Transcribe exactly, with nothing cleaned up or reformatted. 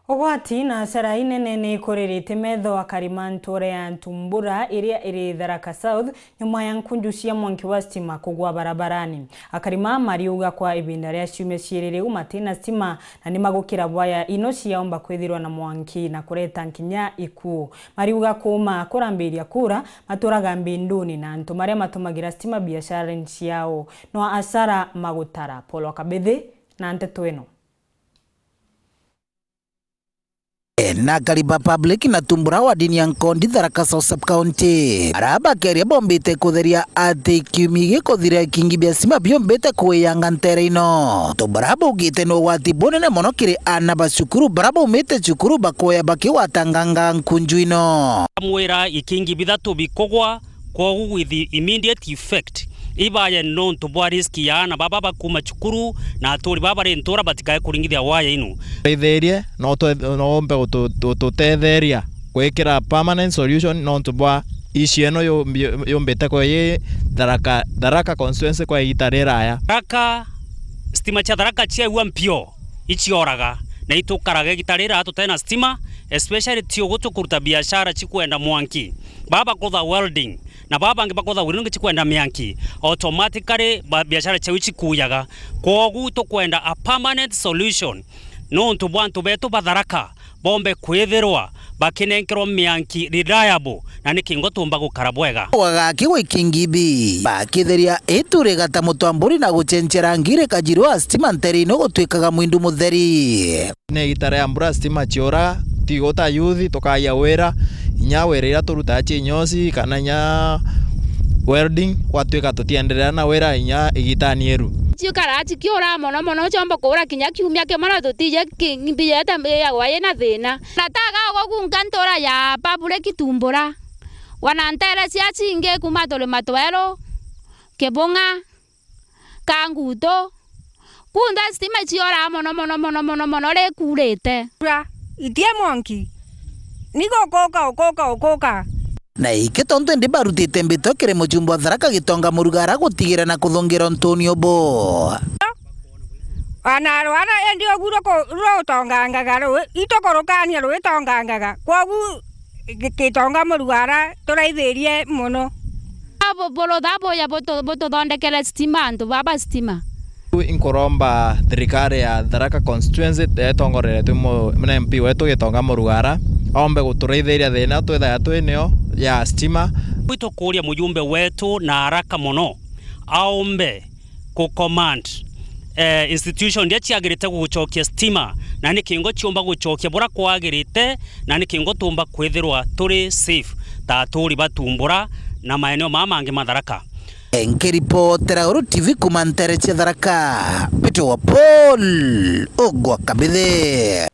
Ugwati na asara inene ni ikuririte metho akari ma ntuura ya Ntumbura iria iri Tharaka South, nyuma ya nkunju cia mwanki wa stima kugwa barabarani. Akari maa mariuga kwa ibinda ria ciumia ciiri riu matina stima, na ni magukira bwaya ino ciaomba kwithirwa na mwanki na kureta nkinya ikuu. Mariuga kuuma kurambiria kuura, maturaga mbinduni na antu maria matumagira stima biacarani ciao no asara magutara. Paul Wakabithi na nteto ino. Na akari ba public na Ntumbura wa dini ya Nkondi, Tharaka South Sub County, aria bakeria bombite kutheria ati kiumia gikuthira ikingi bia stima biombite kuiyanga ntere ino. Ntumbura baugite ni ugwati bunene mono kiri aana ba cukuru baria baumite cukuru bakoya bakigwatanganga nkunju ino. Mwira ikingi bithatu bikugwa, kwogu with immediate effect ibaye nontu bwa risk ya aana baba bakuma cukuru na aturi baba bari ntura batikae kuringithia waya inu. Tutetherie, no twe-, no ombe gutu-, gututetheria gwikira permanent solution nontu bwa issue ino yumbi-, yumbite kwa yi Tharaka, Tharaka constituency kwa igita riraya. Tharaka, stima cia Tharaka ciaua mpio, icioraga, na itukaraga igita riraya tutena stima, especially ti ugu tukuruta biashara cikwenda mwanki. Baba kutha welding, na baba bangi bakotha wiri nungi cikwenda mianki, automatically ba-, biashara ciao cikuyaga. Kwogu tukwenda a permanent solution nontu bwa antu betu ba Tharaka bombe kwithirwa bakinenkerwa mianki reliable, na ni kingo tumba gukara bwega. Gagaki gwi kingibi, bakitheria itu rigata mutwamburi na gucenjia rangi rikajirwa stima ntere ino gutwikaga mwindu mutheri. Ni igita ria mbura, stima ciuraga, tigo ta youth tukagia wira, inya wira iria turutaga cia inyosi kana inya welding, gwatwika tutienderea na wira inya igitani iru. Ciukara cikiura mono mono, ciomba kuura kinya kiumia kimwe na tutiji ki-, mbiyete mbiyagwa yina thina. Na taga ugu gunka ntura ya public Ntumbura, wana ntere cia cingi kuma turima tweru, Kibung'a, Kangutu, kunthe stima icioraa mono, mono, mono, mono, mono, rikurite. Mbura itie mwanki, ni gukuka, ukuka, ukuka. Na iki tontu indi barutite mbito kiri mujumbe wa Tharaka Gitonga Murugara gutigira na kuthungira untuni ubu. Ana rwara indi ugu ruku-, rutongangaga rui, itukurukania ruitongangaga. Kwogu Gi-, Gitonga Murugara, turaithirie mono. Abo burutha buya butu-, bututhondekere stima, antu baba stima. Inkuromba thirikari ya Tharaka constituency, itongoreretwe mu-, na M P wetu Gitonga Murugara, aombe guturaithiria thina twithaga twi nio ya stima. Itukuria mujumbe wetu na haraka mono, aombe ku command, eh, institution iria ciagirite gucokia stima, na ni kingo ciumba gucokia bura kwagirite, na ni kingo tumba kwithirwa turi safe ta aturi ba Tumbura na maeneo maa mangi ma Tharaka. Nkiripotera Uru T V kuma ntere cia Tharaka, Peter wa Paul Ugwa Kabithe.